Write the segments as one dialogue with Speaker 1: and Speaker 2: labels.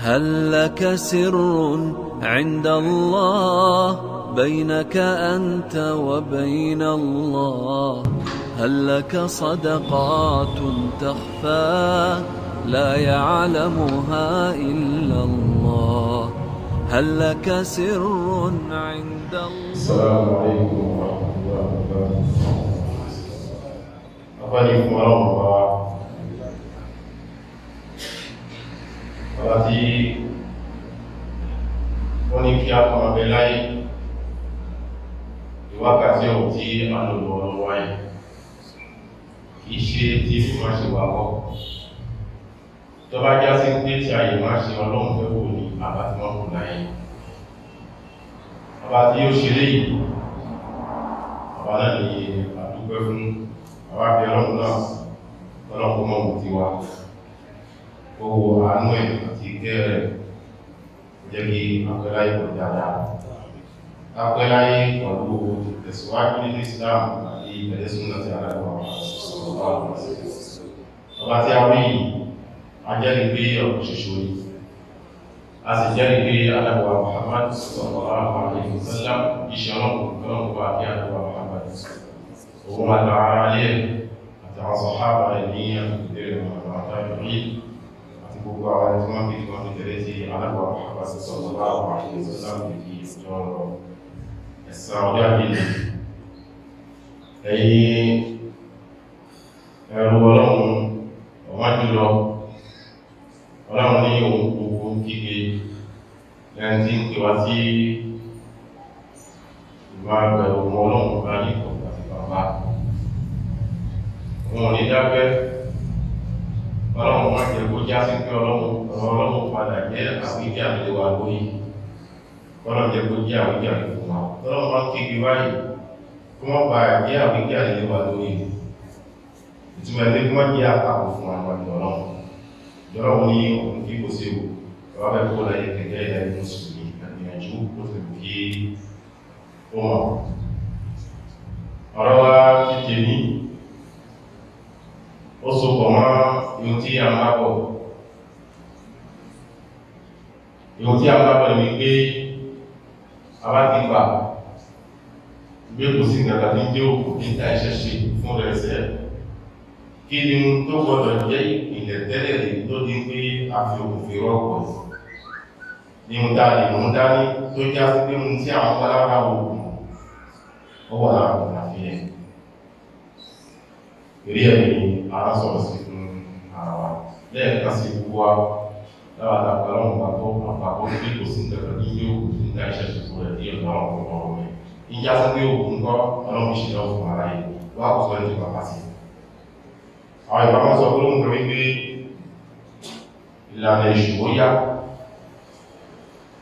Speaker 1: هل لك سر عند الله بينك أنت وبين الله؟ هل لك صدقات تخفى لا يعلمها إلا الله؟ هل لك سر عند الله؟
Speaker 2: السلام عليكم ورحمة الله وبركاته. Ọpẹ́ ni fún Ọlọ́run ọba wa. Ọba tí wọ́n ní kí a kọ́ ọmọ láyé ìwákàtí ọ̀hún tí a lò lọ́wọ́ lọ́wọ́ wáyé. Kìí ṣe tí bí máa ṣe wà kọ́. Tó bá já sí pé tí ayé máa ṣe Ọlọ́run fẹ́ wò ní àbá tí wọ́n kù láyé. Ọba tí ó ṣe léyìí, ọba náà ni àdúgbẹ́ fún àwọn abẹ́ Ọlọ́run náà, Ọlọ́run kó mọ̀ wò ti wa. Ó wo àánú ẹ̀ àti ìkẹ́ rẹ̀, jẹ́ kí apẹ́láyé pẹ̀lú dáadáa. Apẹ́láyé pẹ̀lú ìtẹ̀síwájú nínú Islam àti ìtẹ̀lẹ́sùn àti aláwọ̀. Ọba tí a rí yìí, a jẹ́rìí pé ọ̀kan ṣoṣo ni. A sì jẹ́rìí pé aláwọ̀ Muhammad sallallahu alaihi wasallam iṣẹ́ Ọlọ́run, Ọlọ́run bá kí aláwọ̀ Muhammad. Òun àtàwọn ará ilé ẹ̀ àti àwọn sàhábà rẹ̀ ní àgbègbè àwọn àtàrí àti gbogbo àwọn tí wọ́n fi wọ́n fi tẹ̀lé ti aláwọ̀ Muhammad sallallahu alaihi wasallam di ìjọ ẹ̀san ọjọ́ àbílẹ̀. Ẹ̀yin ẹrú Ọlọ́run ọ̀wọ́n jùlọ, Ọlọ́run ní ohun gbogbo kígbe lẹ́ni tí ń pè wá sí ìmọ̀ àgbẹ̀rù ọmọ Ọlọ́run bá ní ìkọ̀kọ̀ àti bàbá. Wọn ò ní dákẹ́. Ọlọ́run wọ́n jẹ́ kó já sí pé Ọlọ́run ọ̀rọ̀ Ọlọ́run padà jẹ́ àwíjàre wa lórí. Ọlọ́run jẹ́ kó jẹ́ àwíjàre fún wa. Ọlọ́run máa ń kígbe báyìí kó wọ́n bá jẹ́ àwíjàre wa lórí. Ìtumọ̀ ẹni kí wọ́n jẹ́ àtakò fún wa níwájú Ọlọ́run. Ọlọ́run ní òun kí kò sí o. Bàbá fẹ́ kó láyé kẹ̀kẹ́ ilẹ̀ Mùsùlùmí àgbìyànjú ó sì kí ó mọ̀. Ọ̀rọ̀ wa ti tèmi, ó sopọ̀ mọ́ ihun tí a ń bá bọ̀. Ihun tí a ń bá bọ̀ ni wípé a bá ti gbà gbé kò sí nǹkan tí ń jẹ́ òkú ní ta iṣẹ́ ṣe fún rẹ̀ sẹ́. Kí ni ohun tó gbọdọ̀ jẹ́ ìpìlẹ̀ tẹ́lẹ̀ rí tó di pé a fi òkú fi rọ́pò? Ní ohun tá a lè mú dání tó já sí pé ohun tí àwọn pálábá òkú ó wà lára òkú àfihàn. Torí ẹ̀ ni a ń sọ̀rọ̀ sí fún ara wa. Lẹ́ẹ̀kan sí gbogbo wa, lábàtà Ọlọ́run bá tó àpapọ̀ pé kò sí nǹkan kan ní yóò kù ní ta iṣẹ́ ṣe fún rẹ̀ ní ọ̀dọ̀ àwọn ọmọ ọmọ rẹ̀. Ìjà sí pé òkú ń kọ́ Ọlọ́run ṣe lọ́wọ́ fún ara yìí, wá kò sọ ẹni tó bàbá sí. Àwọn ìbámu sọ gbólóhùn kan wípé ìlànà èṣù ó yá,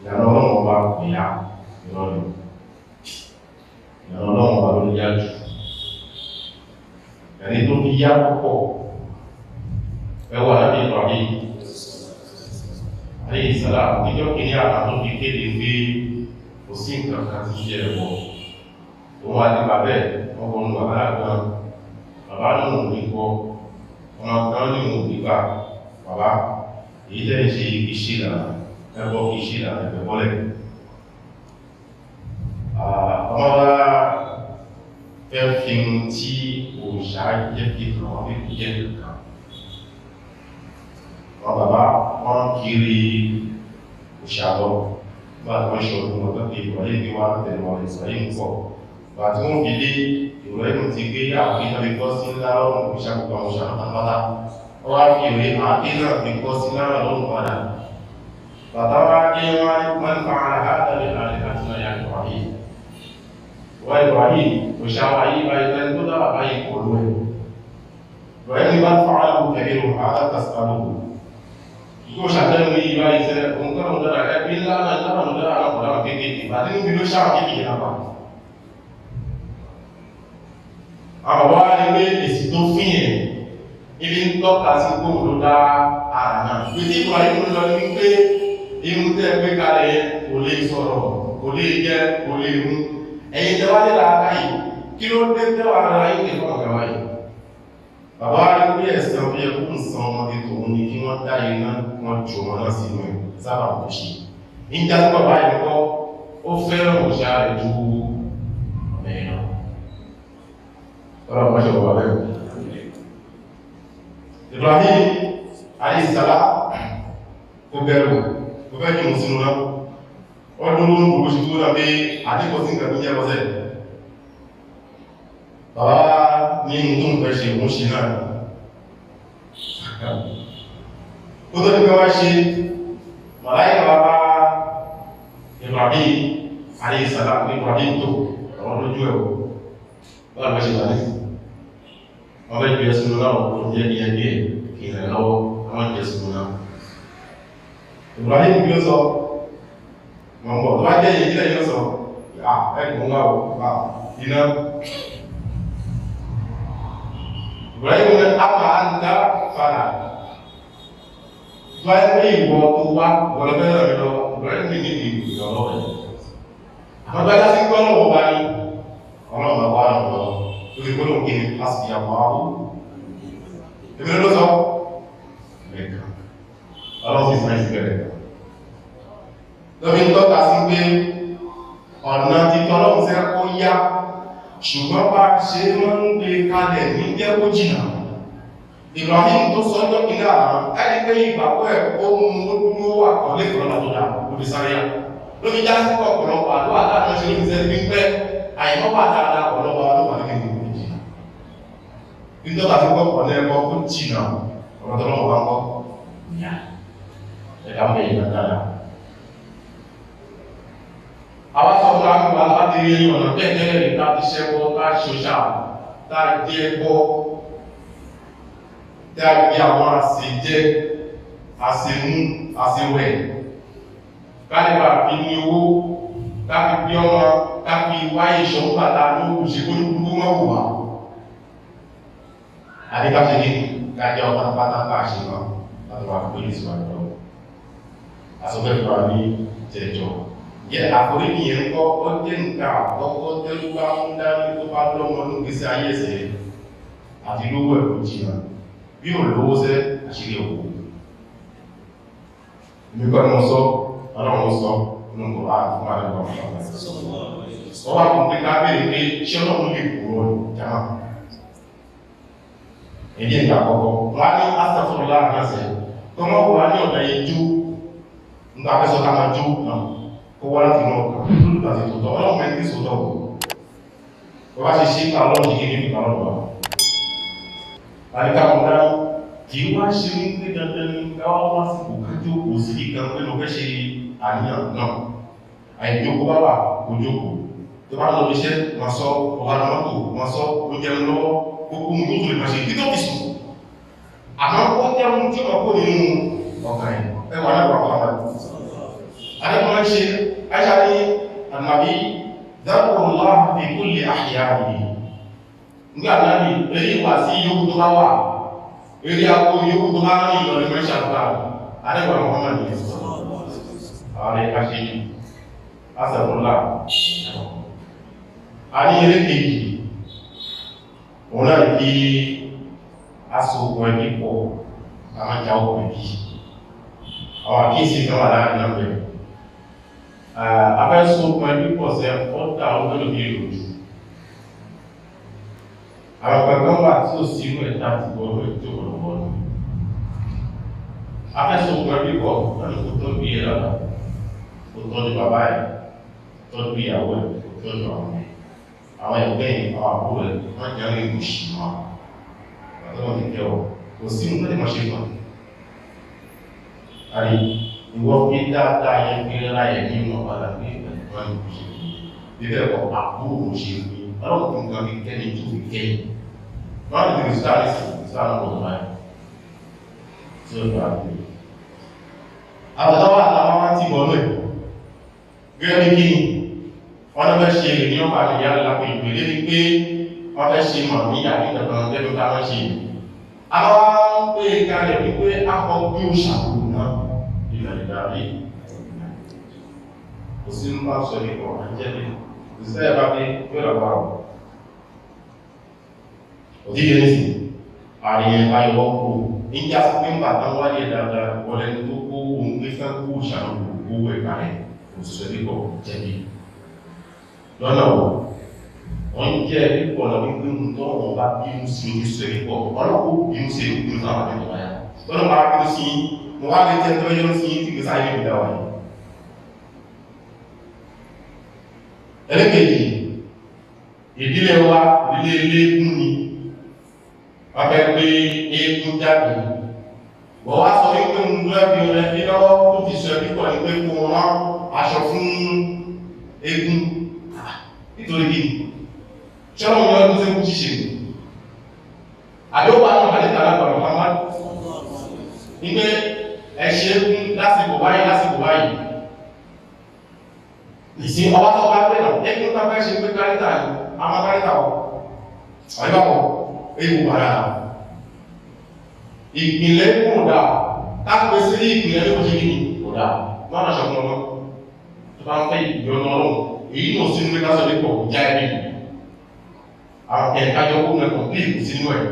Speaker 2: ìlànà Ọlọ́run ọba kò yá, irọ́ ni. Ìlànà Ọlọ́run ọba ló yá jù. Ẹni tó fi yá púpọ̀, ẹwà lábẹ́ Ibrahim, alayhi salam, níjọ́ kìíní àná tó fi kéde pé kò sí nǹkan kan tí ń jẹ́ ẹ̀bọ. Òun àti bàbá ẹ̀ wọ́n wọnú wàhálà gan. Bàbá náà ò ní kọ́, ọmọ kan ní òun gbígbà. Bàbá, èyí tẹ́ ń ṣe kìí ṣe ìlànà, ẹbọ kìí ṣe ìlànà ẹ̀bẹ̀ bọ́lẹ̀. Ọmọ wa fẹ́ fi ohun tí òòṣà jẹ́ fi hàn wọ́n fi jẹ́ kankan. Àwọn bàbá wọ́n kiri òòṣà lọ. Bá tí wọ́n ṣe ọdún wọn tó fi Ibrahim ní wá tẹ̀lé wọn Ibrahim pọ̀. Bá tí wọ́n fi dé Ibrahim ti gbé àáké náà fi kọ́ sí ńlá lọ́rùn òòṣà gbogbo àwọn òòṣà pátápátá. Wọ́n wá fi ìwé àáké náà fi kọ́ sí ńlá lọ́rùn padà. Bàtà wá dé wọ́n ní wọ́n fa ara àtàlẹ́ àlẹ́ àti náà yà Ibrahim. Wọ́n Ibrahim òòṣà wa yìí báyìí ẹni tó dábàá báyìí kò lóye. Ibrahim bá fa'alahu kabiruhum hadha fas'aluhu. Yóò ṣàtẹ́nu yìí báyìí sẹ́, òun kọ́ lóun dára ẹbí ńlá náà ńlá náà dára náà kọ̀ dára kéékèèké. Bàtí níbi ló ṣáà kéékèèké náà pa. Àwọn bàbá wa ní pé èsì tó fún yẹn, ibi ń tọ́ka sí gbóhùn ló dá ara náà. Ibi tí Ibrahim ń lọ ní wípé irun tẹ́ gbé kalẹ̀ yẹn kò lè sọ̀rọ̀, kò lè jẹ, kò lè mú. Ẹ̀yin tẹ́ wá lé làákà yìí, kí ló dé tẹ́ wà ara yín lè fún ọ̀gá wáyé? Bàbá wa rí pé ẹ̀sán bí ẹkún san ọmọdé tòun ni kí wọ́n dá iná wọn jù wọn náà sínú ẹ̀ sábà kò ṣe. Níjà tí bàbá yìí kọ́, ó fẹ́ràn òṣà rẹ̀ ju ọmọ ẹ̀ lọ. Ọlọ́run má ṣe wà bẹ́ẹ̀. Ibrahim alayhi salam kò bẹ̀rù, kò fẹ́ kí òun sínú náà. Ọdún ló ń gbogbo ṣe tó náà pé àdínkù sí nǹkan tó jẹ́ lọ́sẹ̀. Bàbá ní ohun tó ń fẹ́ ṣe òun ṣe náà. Ó tó ní pé wá ṣe, màláíkà bàbá Ibrahim alayhi salam ní Ibrahim tó ọ̀rọ̀ lójú ẹ̀wọ̀. Báwo ló ṣe wà ní? Wọ́n fẹ́ ju ẹsùn náà ó jẹ́ ní ẹgbẹ́ kì í rẹ̀ lọ́wọ́, wọ́n jẹ́ ẹsùn náà. Ibrahim kí ló sọ? Wọ́n bọ̀ tó bá jẹ́ èyí kílẹ̀ yóò sọ, ẹgbùn wà ó, iná. Ibrahim ní àmà àǹtà fàlà. Tó bá yẹ pé ìwọ tó wá, wọ́n lọ fẹ́ rẹ̀ lọ, Ibrahim ní níbi ìrànlọ́wọ́ rẹ̀. Àwọn tó bá sí gbọ́ lọ́wọ́ bá ní, ọlọ́run bá wà lọ́wọ́ lórí gbọ́dọ̀ kí ni pásítì àwọn ahó. Èmi ló sọ, lẹ́ẹ̀kan. Ọlọ́run sì sáyẹ́nsì bẹ̀rẹ̀. Lọ́bí ń tọ́ka sí pé ọ̀nà títọ́ lọ́run fẹ́ kó yá, ṣùgbọ́n bá ṣe máa ń gbé kalẹ̀ ní jẹ́ kó jìnà. Ibrahim tó sọ ọjọ́ kìíní àná, ẹni pé ìgbàgbọ́ ẹ̀ ó mú ó dúró wà kọ́lé ìrọ̀lá tó dà lóbi sáré yá. Lóbi já sí ọ̀pọ̀lọpọ̀ àdúrà láàrín ṣe lóbi sẹ́ni pípẹ́ àìmọ́pà dáadáa ọ̀pọ̀lọpọ̀ àdúrà ní kékeré jìnà. Nítorí àti pọ̀pọ̀ ní ẹ̀kọ́ ó jìnà ọ̀rọ̀ tó lọ́wọ́ bá ń kọ́. Ẹ̀dá mọ̀ èyí dáadáa. Àwa sọ fún wa láti rí ọ̀nà tẹ́tẹ́lẹ̀ rí tá ti ṣẹ́kọ́ tá ṣoṣà tá jẹ́ gbọ́ tá gbé àwọn àṣejẹ́ àṣemú àṣewẹ̀ kálíbà fi ní owó ká fi bí ọmọ ká fi wáyé ìṣọ́gbàtà ló ṣe kó ní gbogbo mọ́ wò wá. Àdíkáṣe ní ká jẹ́ ọmọ pátápátá ká ṣe mọ́ láti wà fún ìṣúná lọ́wọ́. Àsọfẹ́ fún wa ní jẹjọ́. Yẹ àforíjì yẹn kọ́ ó jẹ́ nǹkan àkọ́kọ́ tẹ́lú bá ń dání tó bá lọ́mọ ní gbèsè ayé ẹ̀sẹ̀ àti lówó ẹ̀kọ́ jìnnà bí ò lówó sẹ́ àṣírí òkú. Èmi kọ́ ni mo sọ, ọlọ́run sọ nínú Kùránì fún àdúgbò ọ̀pọ̀. Wọ́n wá kún pé ká béèrè pé ṣé ọlọ́run lè kúrò jama. Èyí nǹkan àkọ́kọ́. Wọ́n á ní astagfirullah àgbàṣe. Tọ́mọ́ wà ní ọ̀nà ijó. Nígbà fẹ́ sọ ká máa jó náà kó wá láti inú ọkàn lórí àti tòótọ́ ọlọ́run mẹ́rin tí sòótọ́ wò wọ́n bá ṣe ṣe ká ọlọ́run ṣe kéde nípa ọlọ́run wa àríkà wọn dání kì í wá ṣe ní pé dandan ní káwá wá sí kò kájú kò sí ìkan pé mo fẹ́ ṣe àníyàn náà àìjókòó bá wà kò jókòó tó bá lọ iṣẹ́ wọn sọ ọ̀gá mọ́tò wọn sọ ó jẹun lọ́wọ́ gbogbo ohun tó lè máa ṣe kí tó fi sùn àmọ́ ó jẹun tí wọ́n kó nínú ọkàn ẹ̀ ẹ wà náà wà wà adékùnrin ṣe aṣá ní ànàbí dhakrullah fi kulli ahyanihi nígbà náà ni eré wà sí yóò tó bá wà eré akó yóò tó bá ní ìlọrin mẹ́ṣà gbà adékùnrin Muhammad ní ààrẹ aṣèjì asàfúnlá a ní eré kejì òun náà kí aṣògùn ẹbí pọ̀ àmájá ọkùn ẹbí àwọn àkíyèsí kan wà láàrin náà bẹ̀rẹ̀ afẹ́sùn ẹbí pọ̀ sẹ́ ọ́dà ọgbẹ́lò ní ìròjù àwọn kankan wà tí ó sí inú ẹ̀ta ti bọ́ọ̀lù tí ó bọ̀lọ̀ bọ́ọ̀lù afẹ́sùn ẹbí pọ̀ lọ́nà kó tọ́jú ẹ̀ lọ́nà kó tọ́jú bàbá ẹ̀ tọ́jú ìyàwó ẹ̀ kó tọ́jú àwọn ẹ̀ àwọn ẹgbẹ́ ẹ̀ àwọn àbúrò ẹ̀ wọ́n jẹ́ orí ìbùsì wọn àtọ́wọ́n ti kẹ́ ọ kò sí nǹkan tí wọ́n ṣe fún ọ ìwọ fi dáadáa yẹn fi rárá yẹn nínú ọ̀padà pé ẹ̀gbọ́n ní kò ṣe fún mi bíbẹ̀ kọ́ àbúrò kò ṣe fún mi ọlọ́run kò nǹkan fi kẹ́ni tó fi kẹ́yìn wọ́n á lè fi sáà lẹ́sìn sáà lọ́wọ́ tó báyìí tí ó gbà pé. àtàwọn àtàwọn wá ti bọ̀ lóyè gẹ́gẹ́ bí kí ni wọ́n lọ fẹ́ ṣe èrè ní ọ̀pá àlèyá lápò ìpèlè ni pé wọ́n fẹ́ ṣe mọ̀ ní àbí kankan lẹ́nu táwọn ṣe. Àwọn ń pè kalẹ̀ wípé akọ bí ó ṣàkóso náà ìlànà ìdarí. Kò sí ń bá sọ ní ọ̀rọ̀ jẹ́ bí kò sí ẹ̀ bá dé yóò lọ bá rọ̀. Òdíje nísìnyí. Àríyàn ayọ̀wọ́ kò ní já sí pé ń bàtà wáyé dáadáa wọlé tó kó ohun gbé fẹ́ kó ṣàlùkò owó ẹ̀ka rẹ̀ òṣìṣẹ́ pípọ̀ jẹ̀bi. Lọ́nà wọ̀, wọ́n ń jẹ́ pípọ̀ lọ wípé ń tọ́ wọn bá bínú sí oníṣẹ́ pípọ̀, ọlọ́pọ̀ bínú sí ìlú sáwọn àti ìwáyà. Lọ́nà bá bínú sí, mo wá lè jẹ́ tó yọ́ sí tí kò sáyé ìdá wáyé. Ẹlẹ́kejì, ìdílé wa, ìdílé eléégún ni, wọ́n fẹ́ gbé eégún jáde. Wọ́n wá sọ wípé ń lọ ẹbí rẹ̀ ní lọ́wọ́ tó fi sọ pípọ̀ ní pé kó rán aṣọ fún eégún. Nítorí kí ni? Ṣọ́rọ̀ wọn ló ṣe kú ṣíṣe. Àdó wà náà àdé tààrà pàrọ̀ Muhammad. Ní pé ẹ ṣe eégún lásìkò báyìí lásìkò báyìí. Ìsìn ọba tó bá pè náà, eégún tá fẹ́ ṣe pé káríta ni, a máa káríta wọ̀. Àyíbáwọ̀, eégún wà dáadáa. Ìpìlẹ̀ kò dáa, kápẹ́ sí ìpìlẹ̀ ló ṣe kíni kò dáa, wọ́n náà ṣọ̀kan lọ. Tó bá ń fẹ́ ìyọnu Ọlọ́run, èyí náà sínú pé ká sọ pé kò já ẹbí. Àwọn ẹ̀ka jọ kó mẹ́kàn bí ìkù sínú ẹ̀.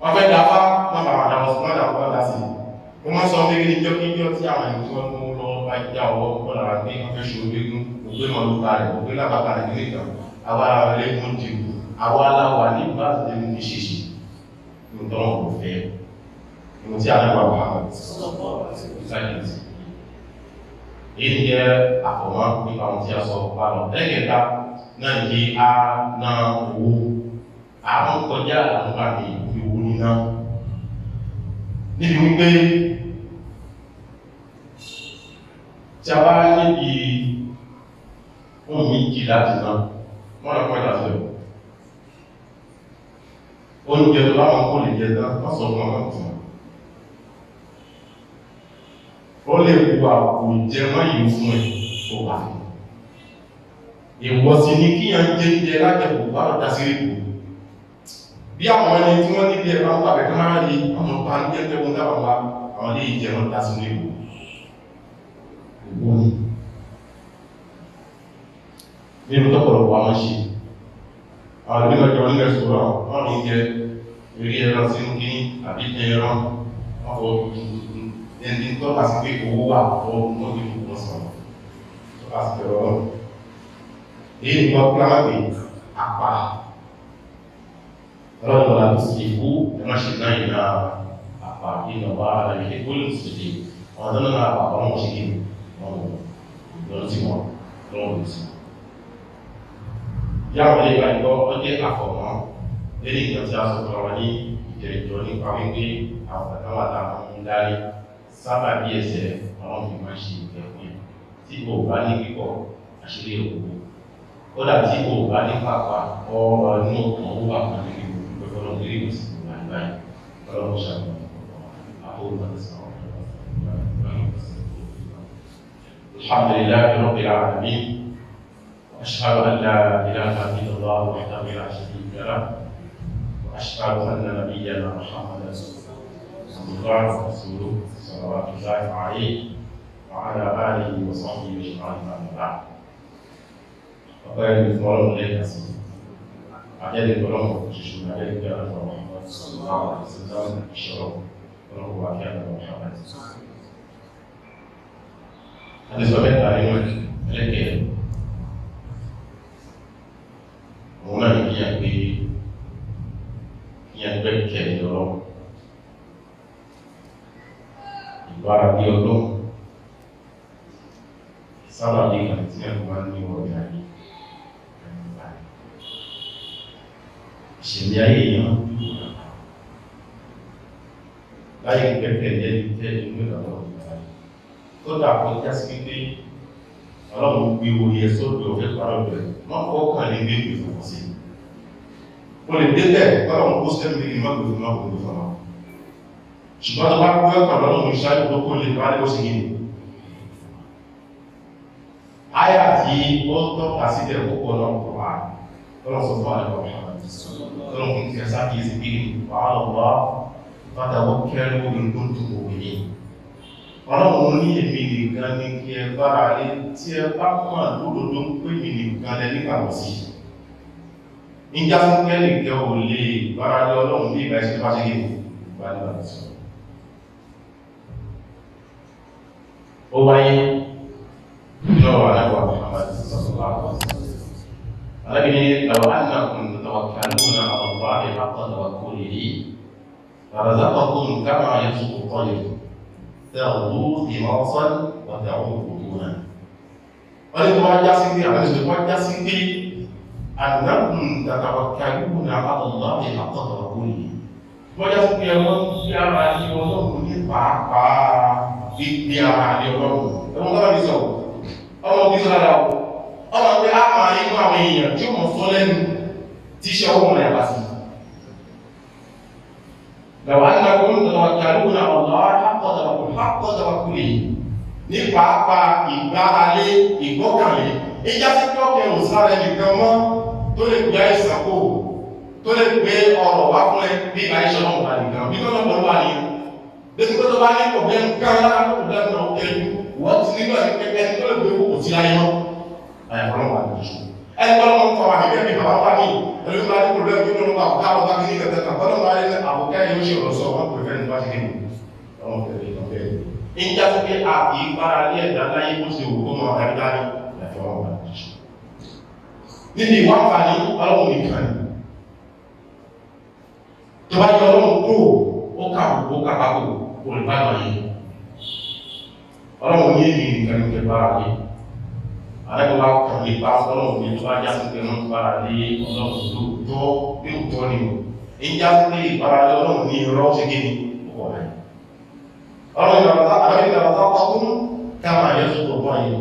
Speaker 2: Wọ́n fẹ́ da fá, má bàa dà wọ́n má dà wọ́n dà sí. Wọ́n máa ń sọ pé kí ni jọ́ kí jọ́ tí àwọn ẹni tí wọ́n mú lọ bá já ọwọ́ kọ́ lára pé wọ́n fẹ́ ṣe orígun, ògbé mọ̀ ló ta rẹ̀, ògbé lábàtà rẹ̀ nílé kan. Àwa ara rẹ̀ lẹ́kùn dìbò, àwa aláwa ní bá ti lè mú ṣíṣe. Nítorí wọn kò fẹ́. Ìwọ̀n tí a náà wà sáyẹ̀nsì. Èyí jẹ́ àfọ̀mọ́ nípa ohun tí a sọ wà lọ. Ẹlẹ́kẹta náà ní kí a ná owó. Àwọn kọjá àwọn àmì ìwò níná. Níbi wípé tí a bá níbi ohun méjì láti ná, wọ́n lọ kọjá sí ọ̀. Oúnjẹ tó láwọn kò lè jẹ tán, wọ́n sọ fún ọmọ ọ̀tún. Ó lè bu àpò ìjẹmọ́ yìí fún ẹ̀ tó wà. Ìwọ sì ní kíyàn jẹ jẹ lájẹ̀kù bá lọ dá sí ríkù. Bí àwọn ẹni tí wọ́n níbi ẹ̀bá ń pàbẹ̀ kán máa rí àwọn ọba ní jẹ́ tẹ́wọ́n dáwọn wá, àwọn ilé ìjẹmọ́ dá sí ríkù. Ìwọ ni. Nínú tọ́pọ̀lọpọ̀ àwọn ṣe, àwọn ìlú ọjọ́ nílẹ̀ sọ̀rọ̀ wọ́n ní jẹ eré ẹran sínú kíní àbí ẹran wọ́n fọ́ ẹni tọ́ka sí pé owó wà ọwọ́ wọn ní ìlú wọn sọ̀rọ̀ tọ́ka sí pẹ̀lú ọlọ́run. Èyí ni wọ́n pé apá ọlọ́run ọ̀la tó sì kú ẹ má ṣe náà ìná apá ìnà wà á lè ṣe kólé sì lè àwọn tó náà apá ọlọ́run ṣe kí wọn lọ lọ sí wọn lọ́wọ́ lọ sí. Yá àwọn ilé ìgbà ìgbọ́ ọ jẹ́ àfọ̀mọ́ lẹ́yìn ìgbà tí a sọ fún wa ní ìjẹ̀jọ́ nípa wípé àwọn àtàwọn àtàwọn ń darí sábà bí ẹsẹ̀ àwọn fi máa ṣe ìfẹ́ fún ẹ tí o bá ní pípọ̀ àṣírí òkú kódà tí o bá ní pàpà ọ̀rọ̀ inú ọkàn ó wà pẹ̀lú ìlú pẹ̀lú ọlọ́run ilé ìwòsàn ìwà ìbáyìí ọlọ́run ṣàkóso àkókò àti sàwọn الحمد لله رب العالمين وأشهد أن لا إله إلا الله وحده لا شريك له وأشهد أن نبينا محمدا عبد الله ورسوله صلوات الله عليه وعلى آله وصحبه أجمعين أما بعد. Ọpẹ́ ni fún Ọlọ́run lẹ́ẹ̀kan sí. Àjẹ́lẹ̀ Ọlọ́run ṣoṣo ní àjẹ́lẹ̀ pé Ọlọ́run Muhammad sallallahu alaihi wasallam ìṣòro Ọlọ́run wà kí àgbà Muhammad. Àdìsọ mẹ́ta nínú ẹlẹ́kẹ̀ẹ́. Òun náà ní kíyàn pé kíyàn gbẹ́kẹ̀lé Ọlọ́run. Ìbára bí Ọlọ́run sábà bí kan tí ẹ̀kọ́ máa ń ní ọ̀rẹ́ ayé ìṣẹ̀lẹ̀ ayé èèyàn láyé kẹ̀kẹ́ jẹ́ jẹ́ inú ìlànà ìgbà tó dàpọ̀ já sí pé Ọlọ́run gbé orí ẹ sódò ọ̀fẹ́ parọ́ bẹ̀rẹ̀ wọ́n kọ́ kàn ní gbé ìgbè fún sí o lè débẹ̀ Ọlọ́run kó sẹ́mi ní má gbé fún má gbé fún ọ ṣùgbọ́n tó bá kú ẹ̀kọ́ lọ́rùn ìṣáájú tó kó lè bá lè ó sì yìí àyà tí ó tọ́ka síbẹ̀ púpọ̀ náà kọ̀ wá tọ́lọ́ sọ fún àlẹ́ Muhammad tọ́lọ́ fún kí ẹ sákìyèsí pé wàhálà wà fatawakkalu in kuntum mu'minin. Ọlọ́run ní èmi nìkan ní kí ẹ bára lé tí ẹ bá mọ̀ lódodo pé mi nìkan lẹ nígbàgbọ́ sí. Ìjà fún kẹ́lì kẹ́ ò lè gbára lé Ọlọ́run bí ìgbà ìṣẹ́ bá ṣe gíní ìgbà nígbà sọ. Ó wáyé lọ́wọ́ aláwọ̀ Muhammad sallallahu alaihi wasallam. Ànábì ní law annakum tatawakkaluna ala Allahi haqqa tawakkulihi larazaqakum kama yarzuqu at-tayr taghdu khimasan wa ta'udu butuna. Wọ́n ní tó bá já sí pé àwọn ìṣẹ̀lẹ̀ tó bá já sí pé annakum tatawakkaluna ala Allahi haqqa tawakkulihi. Wọ́n já sí pé ẹwọ́n ń gbé ara ní Ọlọ́run ní pàápàá gbígbé ara ní Ọlọ́run. Ẹwọ́n tó bá mi sọ̀rọ̀, ọmọ òbí sọ dáadáa o. Ọmọ pé a máa inú àwọn èèyàn tí ó mọ̀ sọ lẹ́nu tí iṣẹ́ ọwọ́ wọn yàgbá sí. Law annakum tatawakkaluna ala Allahi haqqa tawakkulihi. Ní pàápàá ìgbáralé ìgbọ́kànlé, ìjà sí pé ọkẹ́ ò sára ẹnìkan mọ́ tó lè gbé àìsàn kò tó lè gbé ọ̀rọ̀ wá fún ẹ bí ìgbà iṣẹ́ náà wà nìkan bí tó lọ́pọ̀ wà ní. Bẹ́sí pé tó bá ní ọ̀gbẹ́ nǹkan lára ọ̀gbẹ́ náà kẹjú, wọ́n ti nígbà tí pẹ́pẹ́ tó lè gbé kò sí láyé mọ́. Àyàfọ́ náà wà ní ìṣù. Ẹni tó lọ́mọ ń fa wà níbẹ̀ bí bàbá wà ní ẹlòmí máa ní pọ̀lú ẹgbẹ́ nínú àbùká ọba kí ní kẹtẹ kan bọ́lá máa ní àbùká yóò ṣe ọ̀rọ̀ sọ wọn pè fẹ́ ní bá ṣe kí ni ọmọ tẹ̀lé ìtọ́fẹ́. Ìjà sí pé a kì í gbára lé ẹ̀dá láyé bó ṣe wù kó mọ àdáni àyàfọ́ náà wà ní ìṣù. Níbi ìwà àǹfààní Ọlọ́run nìkan ni. Tó bá yọ Ọlọ́run kúrò, ó kà ó kà pákó, kò lè bá lọ yìí. Ọlọ́run ní èmi nìkan ní kẹ bára lé. Àrẹ́gbọ́n kàn lè bá Ọlọ́run ní tó bá já sí pé wọ́n bára lé Ọlọ́run tó tọ́ bí ó tọ́ ni o. Ń já sí pé ìbára lé Ọlọ́run ní irọ́ ṣe kí ni ó wọ̀ rẹ̀. Ọlọ́run ìdàgbàsá pákún ká máa yẹ sọ́tọ̀ bọ́ ayé.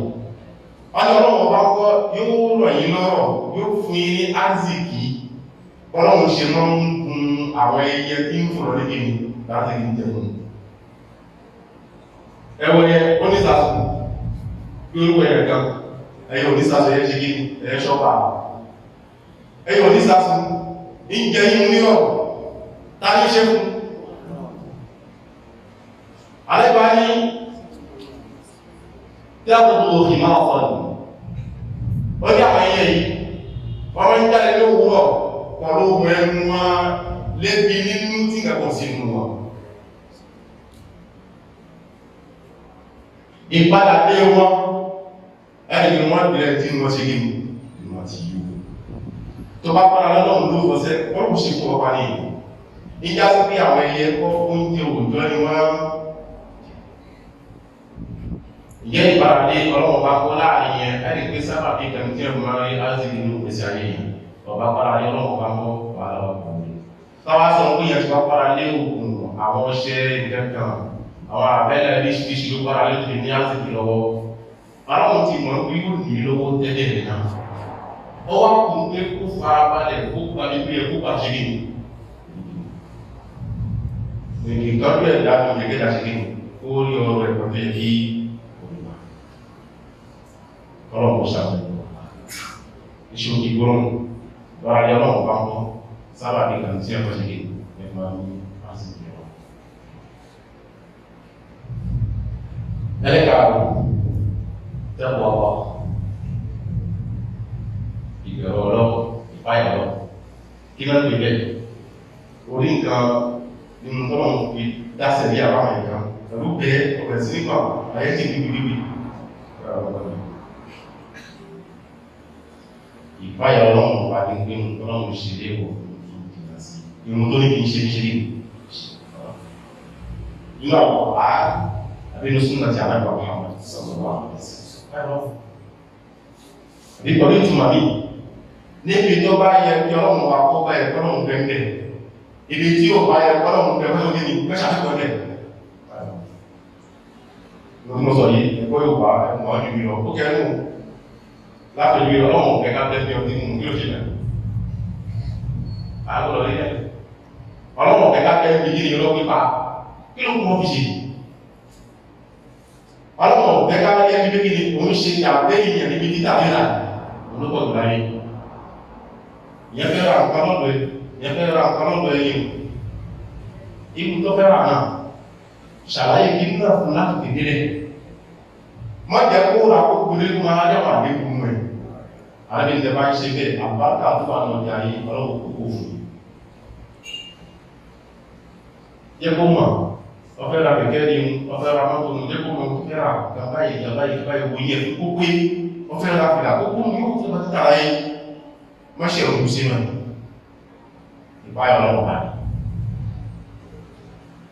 Speaker 2: Wọ́n ní Ọlọ́run ọba kọ́ yóò rọ̀ yín lọ́rọ̀, yóò fún yín ní ázìkì. Ọlọ́run ṣe máa ń gun àwọn ẹyẹ tí ń fọ̀rọ̀ lékè ni láti ní jẹun. Ẹwọ yẹ onísàsùn bí orúkọ ẹ̀rẹ̀ kan, ẹyẹ onísàsùn ẹyẹ ṣe kí ni, ẹyẹ ṣọ́pà. Ẹyẹ onísàsùn ń jẹ yín nírọ̀, ta ní ṣe fún? Àlẹ́gbà ní tí a kò tó òfin máa sọ ní. Ó ní àwọn ẹyẹ yìí, wọ́n máa ń jáde ní òwúrọ̀ pọ̀lú ohun ẹnu wọn lébi nínú tí nǹkan sí inú wọn. Ìpadà dé wọn, ẹni ni wọ́n bẹ̀rẹ̀ tí wọ́n ṣe gíní, ni wọ́n ti yíò. Tó bá padà lọ́lọ́run ló fọ́sẹ́, wọ́n kò ṣe fún ọpa ní ìlú. Ìjà sí pé àwọn ẹyẹ kọ́ oúnjẹ òòjọ́ ni wọ́n. Ìyẹ́ ìpadà dé Ọlọ́run bá kọ́ láàrin yẹn, ẹni pé sábà bí kan tí ẹ̀rù máa rí ázìlì ní òpèsè ayé yẹn. Ọba padà lé Ọlọ́run bá kọ́ wàhálà ọkọ̀ mi. Táwa sọ pé yẹn ti wá padà lé òògùn àwọn ọṣẹ ìkẹ́kàn, àwọn àbẹ́lẹ̀ oríṣiríṣi ló padà lé tó ní ázìlì lọ́wọ́. Ọlọ́run ti mọ̀ pé yóò ní lọ́wọ́ tẹ́lẹ̀ rẹ̀ náà. Ó wá kún pé kó farabalẹ̀ kó parí pé kó pàṣẹ kí ni. Ìtọ́jú ẹ̀dá tó yẹ kẹ́dà ṣe kí ni kó rí ọrọ̀ ẹ̀kọ́ tó yẹ kí olùwà. Ọlọ́run kò ṣàbẹ̀wò. Iṣẹ́ òkè gbọ́n lọ́ra lé Ọlọ́run bá ń kọ́ sábà ní ìlànà tí ẹ̀kọ́ ṣe kí ni ẹ̀ máa ní àsìkò ẹ̀rọ. Ẹlẹ́kàá tẹ́kọ̀ọ́ ọ̀pọ̀ ìbẹ̀rù Ọlọ́run, ìpáyà Ọlọ́run. Kí náà pè bẹ́ẹ̀? Orí nǹkan nínú tọ́lọ́run fi dáṣẹ̀ bí àbáwọn nǹkan pẹ̀lú bẹ́ẹ̀ ọ̀bẹ̀ sí nípa ayé ti gbígbí gbígbí. Ìpáyà Ọlọ́run wà ní pé Ọlọ́run ṣe léèwọ̀ ìrun tó ní kí n ṣe ṣe nínú àwọn ọ̀pá àbí inú súnà tí alágbà Muhammad sallallahu alaihi wasallam. Àbí pẹ̀lú ìtumọ̀ mi, níbi tó bá yẹ kí Ọlọ́run wa kó bá yẹ kọ́lọ́run bẹ́ẹ̀ ibi tí ó bá yẹ kọ́lọ́run bẹ́ẹ̀ kọ́lọ́run kí ni mẹ́ṣàfihàn bẹ́ẹ̀. Lókùn mọ́ sọ yìí, ẹ̀kọ́ yóò wá ẹ̀mọ́ ọdún mi lọ, ó kẹ́nu lápẹ̀lú Ọlọ́run kẹ́kẹ́ bẹ́ẹ̀ ọdún mú kí ló ṣe bẹ́ẹ̀. Àgbọ̀dọ̀ rí ẹ̀. Ọlọ́run kẹ́kẹ́ bẹ́ẹ̀ bí kí ni ọlọ́ pípa, kí ló kún ọ́fíìsì? Ọlọ́run kẹ́kẹ́ bẹ́ẹ̀ bí kí ni òun ṣe àbẹ́ ìyẹn níbi títà rírà, òun ló pọ̀ jù láyé. Ìyẹn fẹ́ ra nǹkan lọ́dọ̀ ẹ̀, ìyẹn fẹ́ ra nǹkan lọ́dọ̀ ẹ̀yìn. Ibu tó fẹ́ rà náà, ṣàlàyé kí náà fún láti tètè rẹ̀. Má jẹ́ kó ra kó gbélé kó máa dáwà àlékún mú ẹ̀. Arábìnrin tẹ bá ń ṣe bẹ́ẹ̀, àbáta tó wà lọ́jà yìí ọlọ́wọ́ kókó fún. Jẹ́ kó mọ̀, wọ́n fẹ́ ra kẹ̀kẹ́ ni, wọ́n fẹ́ ra mọ́tò ní, jẹ́ kó mọ̀ kó fẹ́ ra gàbáyé gàbáyé gàbáyé wò yẹ fún kó pé wọ́n fẹ́ ra fìlà kókó ní ó ti bá títà láyé. Má ṣe òkú sínú ẹ̀. Ìpáyọ̀ ọlọ́wọ́ bá ní.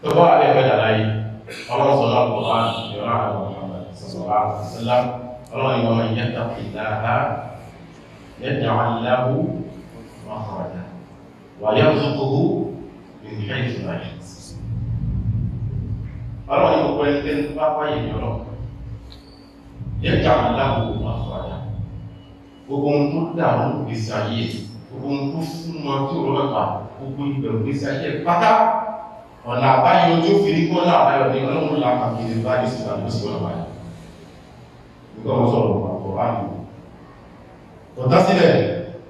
Speaker 2: Tó bá wà lẹ́fẹ̀ẹ́ dà láyé, ọlọ́run sọ̀rọ̀ àpò ìrọ̀ àwọn ọmọ sọ̀rọ̀ àṣìlá ọlọ́run ìwọ̀n yattaqillaha yaj'al lahu makhraja wa yarzuqhu min haythu la yahtasib. Ọlọ́run ní gbogbo ẹni tẹ́ ń bá wáyé ní ọlọ́run yaj'al lahu makhraja, gbogbo ohun tó dàrú gbèsè ayé, gbogbo ohun tó fún wọn tí òun lọ́pàá, gbogbo ìbẹ̀rù gbèsè ayé pátá, ọ̀nà àbáyọ tó fi ní kọ́nà àbáyọ ní ọlọ́run làkàkiri báyìí sí àdúgbò sí ọ̀nà àbáyọ. Nígbà wọn sọ̀rọ̀ Al-Qur'an kò tán sílẹ̀,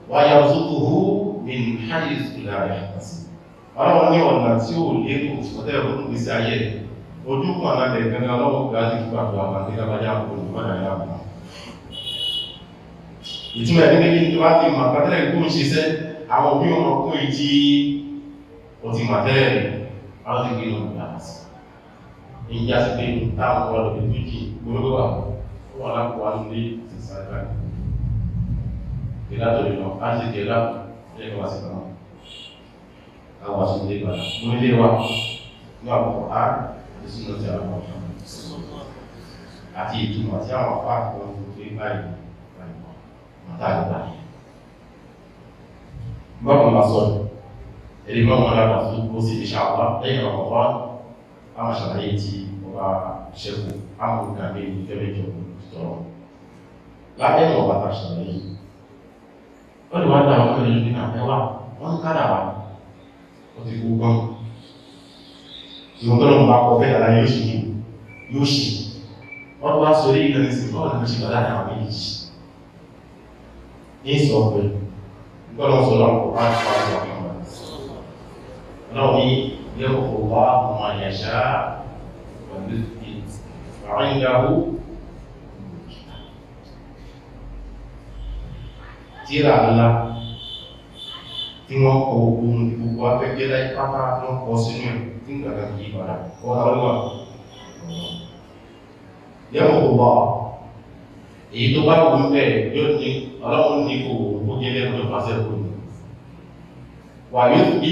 Speaker 2: wa yarzuquhu min haythu la yahtasib. Ọlọ́run ní ọ̀nà tí ó lérò ọ̀tẹ́ ìrònú gbèsè ayé ojú kan náà lẹ̀ gangan ọlọ́run gbà sí fún àgbà àti lábájá olùmọ̀dà yà mọ̀. Ìtumọ̀ ẹni méjì tó bá ti mọ̀ pàtẹ́lẹ̀ tó ń ṣiṣẹ́ àwọn òbí wọn kún ìtí ó ti mọ̀ tẹ́lẹ̀ rẹ̀ àwọn ti gbé lọ́wọ́ dáa sí. Ìyá sí pé táwọn ọ̀rọ̀ lè tó jì gbogbo wà wọ́n lápò wá nílé ìsìnsára báyìí. Ìlàtọ̀ ìlọ, á sì jẹ́ lápò lẹ́nu wá sí kan náà. Àwọn aṣọ ilé ìgbàlá. Mo nílé wa ní àpapọ̀ á àti sínú ti àwọn ọmọ àti ìtumọ̀ tí àwọn afá àti wọn fi báyìí báyìí mọ̀tá àgbà yìí. Bákan bá sọ, èdè mọ́ wọn lábàá tó kó sí ìṣàwá lẹ́yìn ọ̀pọ̀ àwọn ṣàlàyé tí ọba ṣẹ́kù àwọn ìgbàgbé ìfẹ́lẹ́jọ tọrọ. Lábẹ́ ìwọ̀n bàtà ṣàlàyé ó lè wá dá àwọn ọmọ ìlú nínú àtẹ́wà wọ́n ń kádà wá ó ti kú gan. Ìwọ̀n tó lọ́mọ bá kọ fẹ́ dàda yóò ṣì yóò ṣì wọ́n tó wá sọ orí ìgbà nísìnyí báwo ni mo ṣe gbàdá àwọn méjì ní sọ pé gbọ́dọ̀ sọ lọ́wọ́ kó bá ti wá sí ọ̀kan náà ní yẹ́kọ̀ọ́ wá ọmọ àyàṣá pẹ̀lú ìrìnàwó tíra ńlá tí wọ́n kọ ogun gbogbo afẹ́gbẹ́ láì pátá tí wọ́n kọ sínú ẹ̀ tí ń gbàgbà kìí padà ọ̀tá olúwa yẹ́kọ̀ọ́ wá èyí tó bá wù ú bẹ́ẹ̀ yóò ní ọlọ́run ní kò ó jẹ́ lẹ́nu tó pàṣẹ kò ní wà yóò bí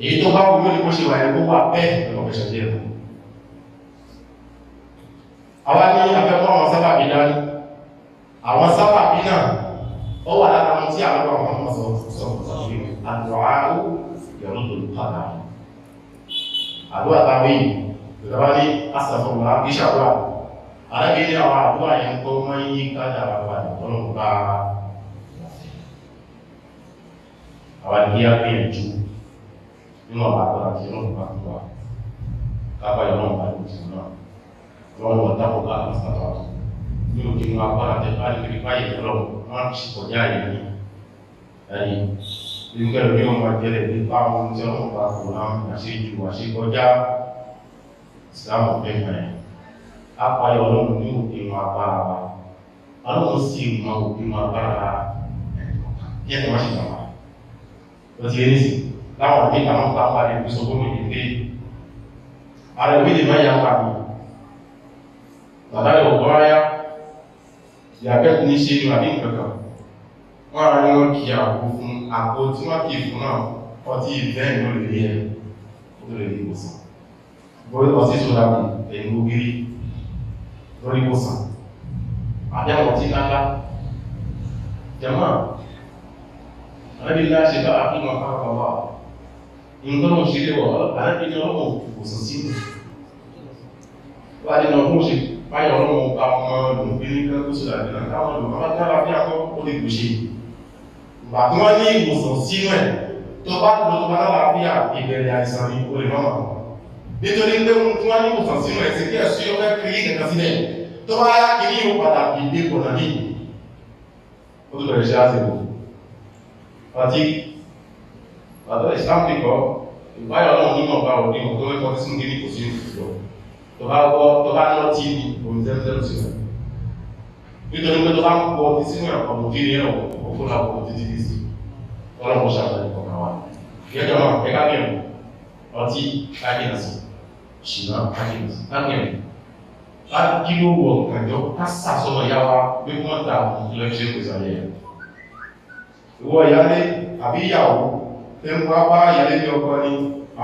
Speaker 2: èyí tó bá wù yóò ní kó ṣe wà ní kó wà bẹ́ẹ̀ lọ́wọ́ fẹsẹ̀ díẹ̀ fún. Àwa ní afẹ́kọ́ àwọn sábàbí dání, àwọn sábàbí náà ó wà lára wọn tí àwọn ọmọ ọmọ sọ sọ sọ àdúrà ó yọrọ tó lù padà. Àdúrà táwọn yìí ìjọba ní asàfọ̀mọ́lá kì í ṣàdúrà. Àrẹ́bí ní àwọn àdúrà yẹn kọ́ máa ń yí kádàrá padà tọ́lọ́ bá àwọn ìgbé gbìyànjú nínú ọ̀bà àgbàrá tí ọlọ́run bá fún wa kápá ìlọ́run bá ní ìṣẹ̀lẹ̀ náà lọ́wọ́ wọn dápò bá àwọn sàtọ̀ ní òkè inú agbára tẹ bá ní pípa ìlọ́run wọn sì kọjá yìí ní ẹni nígbà lórí wọn máa jẹlẹ̀ nípa ohun tí ọlọ́run bá kò náà àṣejù àṣekọjá ìsìlámù fẹ́ hàn ẹ́ apayọ ọlọ́run ní òkè inú agbára wa ọlọ́run sì mọ òkè inú agbára ẹ̀ kí ẹ̀ má ṣe jàmbá ó ti rí sí láwọn òbí àwọn pápá ní ìbùsọ̀ gómìnà pé ààrẹ òbí lè má yà wà ní bàbá rẹ̀ ọ̀gbọ́n ráyá ìyàgbẹ́ ní ṣe ní àbí nǹkankan wọ́n ara ní wọ́n kí àpò fún àpò tí wọ́n kì fún náà ọtí ìfẹ́ ìlú lè rí ẹ ó tó lè rí ìwòsàn bóyá ọtí tó dàbí ẹ̀yìn gbogbo lórí ìwòsàn àbí àwọn ọtí ńláńlá jẹ̀mọ́ àbí ńlá ṣe bá àfihàn káàkiri wà nǹkan ṣe lé wọ̀ àbí ní ọlọ́mọ òsàn sí wà nínú ọdún ṣe báyọ̀ ọlọ́mọ bá ọmọ olùgbé ní kẹ́kọ̀ọ́ sí àdínà káwọn olùgbé bá dára bí akọ́ ó lè kò ṣe ìgbà tí wọ́n ní ìwòsàn sínú ẹ̀ tó bá lọ tó bá lára bí ìbẹ̀rẹ̀ àìsàn ní olè mọ́mọ́ nítorí pé ohun tí wọ́n ní ìwòsàn sínú ẹ̀ sí kí ẹ̀sùn yóò fẹ́ kiri kankan sílẹ̀ tó bá yá kiri yóò padà ìdè kọ̀nà ní ó tó bẹ̀rẹ̀ ṣe àṣẹwò àti àtọ́ ìsìlámù nìkọ́ ìbáyọ̀ ọlọ́run nínú ọba òní ọ̀tọ́ mẹ́kọ́ tí sínú kí ní kò sí ìlú tó bá wọ́ tó bá lọ tí ní omi zẹ́mzẹ́m sí rẹ̀ Nítorí pé tó bá ń kọ ọtí sínú ẹ̀kọ́ mú kí ní ẹ̀rọ òkú náà kọ títí tí sí. Ọlọ́run ṣàtàlẹ̀ kọ̀ọ̀kan wa. Ìyẹ́jọ́ náà ẹ̀ká mìíràn ọtí kájìnà sí, ṣìnà kájìnà sí, kájìnà. Láti kí ló wọ̀ kànjọ́ ká sàsọmọ ìyá wa pé kí wọ́n ta àwọn ìlú ṣe pèsè ayé ẹ̀. Ìwọ ìyálé àbí ìyàwó tẹ́ ń wá bá ìyálé ní ọkọ ni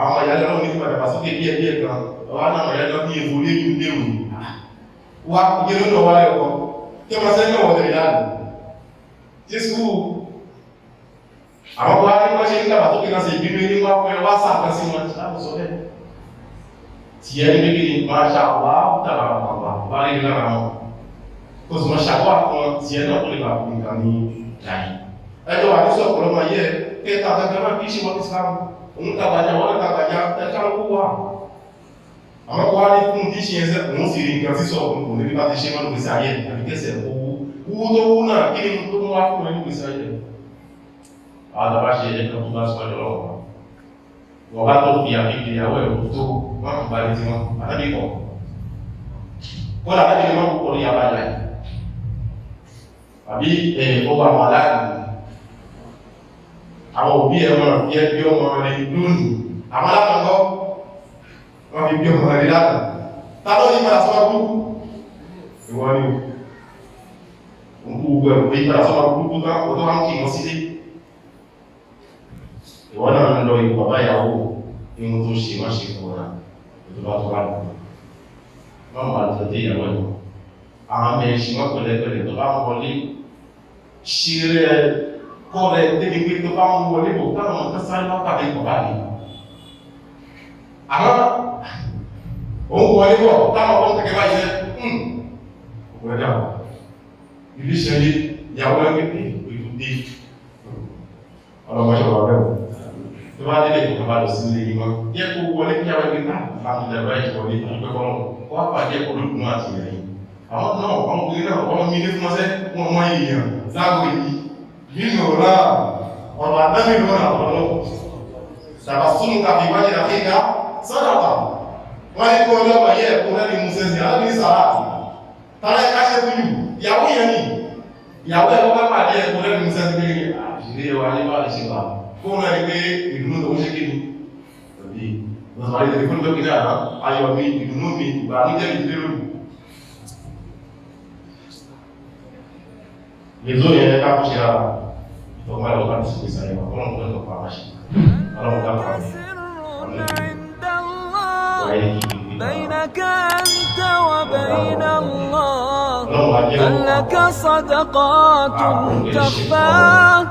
Speaker 2: àwọn ìyálé náà ní padà sókè díẹ̀ díẹ̀ kan ọwá náà ìyálé náà ní èfò lé ní léwu. Wá ìgbé lónà wá lẹ́kọ̀ọ́ tí wọ́n sẹ́ náà wọ́n tẹ̀lé Jésù àwọn wá ní wọ́n ṣe ń dàgbà sókè náà sí ìbínú ní wá pẹ́ wá sàkà sí wọn láti sọ bẹ́ẹ̀. Tí ẹni méjì ni máa ṣàwá dàgbà bàbà bá rí lára wọn. Kò sì máa ṣàwá fún wọn tí ẹ náà kó lè bá fún nǹkan ní láyé. Ẹjọ́ wà ní sọ̀kọ̀ lọ́mọ yẹ kẹta kankan náà kì í ṣe wọ́n Islam. Òun tàgbàjá wọ́n tàgbàjá ẹ̀ka ló wà. Àwọn kọ́ wá ní fún tí ṣe ẹsẹ̀ òun sì rí nǹkan sísọ òun kò ní bí bá ti ṣe mọ́ lóògbèsè ayé àbí kẹsẹ̀ owó owó tó wú náà kí ni tó mú wá fún ẹ lóògbèsè ayé. Àwọn àdàbà ṣe ẹ̀jẹ̀ kan tó bá sọ́jọ́ lọ́wọ́ wọ́n bá tó fi àbíkì ìyàwó ẹ̀rọ tó wọ́n kò bá lè tí wọ́n àtàbí kọ̀. Kọ́lá àtàbí ni wọ́n kò ní abájá yìí. Àbí ọba àwọn aláàrin. Àwọn òbí ẹ̀ mọ̀ bí ẹ bí ọmọ rẹ̀ lónìí. Àwọn alákọ̀ọ́kọ́ wọ́n fi bí ọmọ rẹ̀ lánàá. Ta ló yí padà sọ́wọ́ burúkú? Ìwọ ni o. Òun kú gbogbo ẹ̀rù yí padà sọ́wọ́ burúkú tán, ó tó wá ń kí wọn sílé. Ìwọ náà ń lọ ìwọ bàbá ìyàwó ihun tó ṣe má ṣe fún ọ̀nà tó bá tó bá lọ. Wọ́n máa lọ dé ìyàwó ẹ̀kọ́. Àwọn ọmọ ẹ̀ṣin wọn pẹ̀lẹ́pẹ̀lẹ́ tó bá ń wọlé ṣe rẹ̀ kọ́ rẹ̀ débi pé tó bá ń wọlé bò táwọn ọmọ sáré wá pàdé bàbá mi. Àmọ́ òun wọlé bọ̀ táwọn ọmọ kẹ̀kẹ́ báyìí sẹ́ òkú ẹ̀dá ìlú ṣẹlẹ̀ ìyàwó ẹgbẹ́ ìlú dé ọlọ́mọṣẹ́ wà bẹ́ẹ̀ tó bá délé kò bá lọ sí ilé yìí mọ́ yẹ kó wọlé kí àwọn ẹgbẹ́ náà alhamdulillah báyìí wọlé àdúgbò kọ́lọ́ kó wá pàdé ẹ̀kọ́ lókun àti ìrìn àwọn náà wọn kò náà wọn mi ní fún ọsẹ wọn mọ èèyàn lágbo yìí nínú ọ̀rá ọ̀rọ̀ àdámì ló rà ọ̀rọ̀ tàbá súnmù kàbí wájú àfíríkà sọ́dọ̀tà wọ́n ní kó ọlọ́pàá yẹ ẹ̀kọ́ lẹ́nu musẹ́sì alábìí sàrà tààrà ẹ̀ká ṣe fún yù ìyàwó yẹn ni ìyàwó ẹ̀kọ́ bá pàdé ẹ̀kọ́ lẹ́nu musẹ́sì pé àṣírí wa ní bá lè ṣe wà kó náà ní pé ìdùnnú tó ń ṣe kí ni tàbí lọ́sọ̀rọ̀ ayé tẹlifóònù tó kí ní àná ayọ̀ mi ìdùnnú mi ìbànújẹ́ mi dé lónìí. Lèzó yẹn ká kó ṣe ara ìtọ́gbọ́n ẹ̀rọ bá ti ṣe ìsàlẹ̀ wọn kọ́lọ́mù tó ń tọ́ pa àṣì ọlọ́run ká pa mí.
Speaker 1: عند الله بينك أنت وبين الله هل لك صدقات تخفى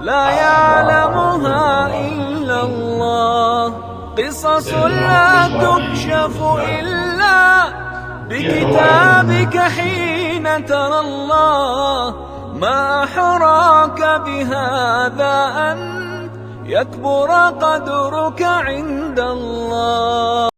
Speaker 1: لا يعلمها إلا الله قصص لا تكشف إلا بكتابك حين ترى الله ما أحراك بهذا أن يكبر قدرك عند الله.